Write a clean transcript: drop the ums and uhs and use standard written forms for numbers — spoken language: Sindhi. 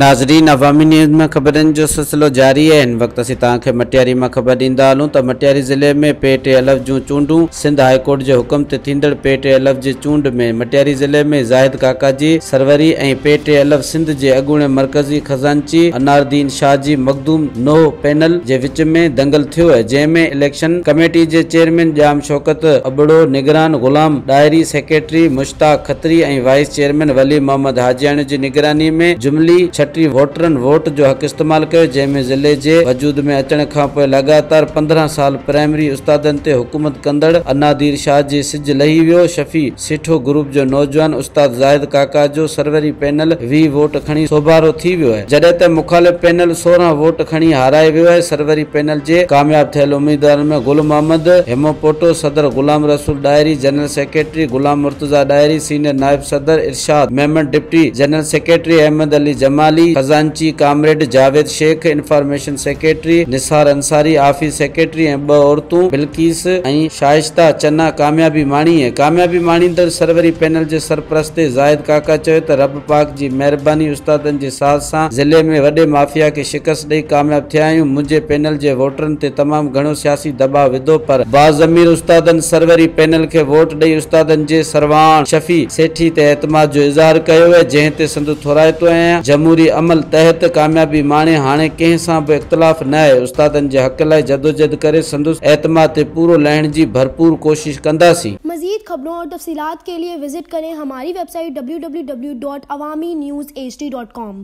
ناظرين عوامي نيوز ۾ خبرن جو سلسلو جاري آهي هن وقت اسين توهان کي مٽياري مان خبر ڏيندا هلون ته مٽياري ضلعي ۾ پي ٽي الف جون چونڊون سنڌ هاء ڪورٽ جي حڪم تي ٿيندڙ پي ٽي الف جي چونڊ ۾ مٽياري ضلعي ۾ زاهد ڪاڪا جي سروري ۽ پي ٽي الف سنڌ جي اڳوڻي مرڪزي خزانچي اناردين شاهه جي مخدوم نوح پينل جي وچ ۾ دنگل ٿيو جنهن ۾ اليڪشن ڪميٽي جي چيئرمين ڄام شوڪت ابڙو، نگران Ghulam Dahri, secretary Mushtaq Khatri ۽ vice chairman Wali Muhammad Hajiani جي نگراني ۾ جملي 36 ووٽرن ووٽ جو حق استعمال ڪيو جنهن ۾ ضلعي جي وجود ۾ اچڻ کانپوء لڳاتار 15 سال پرائمري استادن تي حڪومت ڪندڙ انادير شاهه جي سج لهي ويو شفيع سيٺو گروپ جو نوجوان استاد زاهد ڪاڪا جو سروري پينل 20 ووٽ کڻي سوڀارو ٿي ويو آهي جڏهن ته مخالف پينل 16 ووٽ کڻي هارائي ويو آهي سروري پينل جي ڪامياب ٿيل اميدوارن ۾ گل محمد هيموپوٽو صدر غلام رسول Dahri, general secretary Ghulam Murtaza Dahri, senior نائب صدر Irshad Memon, deputy general secretary Ahmed Ali Jamali, خزانچي comrade Javed Shaikh, information secretary Nisar Ansari, office secretary ۽ ٻه عورتون بلقيس ۽ شائسته چنا ڪاميابي ماڻي. ڪاميابي ماڻيندڙ سروري پينل جي سرپرستي زاهد ڪاڪا چيو ته رب پاڪ جي مهرباني استادن جي ساٿ سان ضلعي ۾ وڏي مافيا کي شڪست ڏئي ڪامياب ٿيا آهيون، منهنجي پينل جي ووٽرن تي تمام گهڻو سياسي دٻاء وڌو پر باضمير استادن سروري پينل کي ووٽ ڏئي استادن جي سرواڻ شفيع سيٺي تي اعتماد جو اظهار ڪيو اهي جنهن تي سندس ٿورائتو آهيان، جمهوري عمل تحت ڪاميابي ماڻي هاڻي ڪنهن سان به اختلاف نه آهي، استادن جي حق لاء جدوجهد ڪري سندس اعتماد تي پورو لهڻ جي ڀرپور ڪوشش ڪنداسين. مزيد خبرون اور تفصيلات کے لئے وزٹ کریں ہماری ویب سائٹ www.awamiNewsHD.com.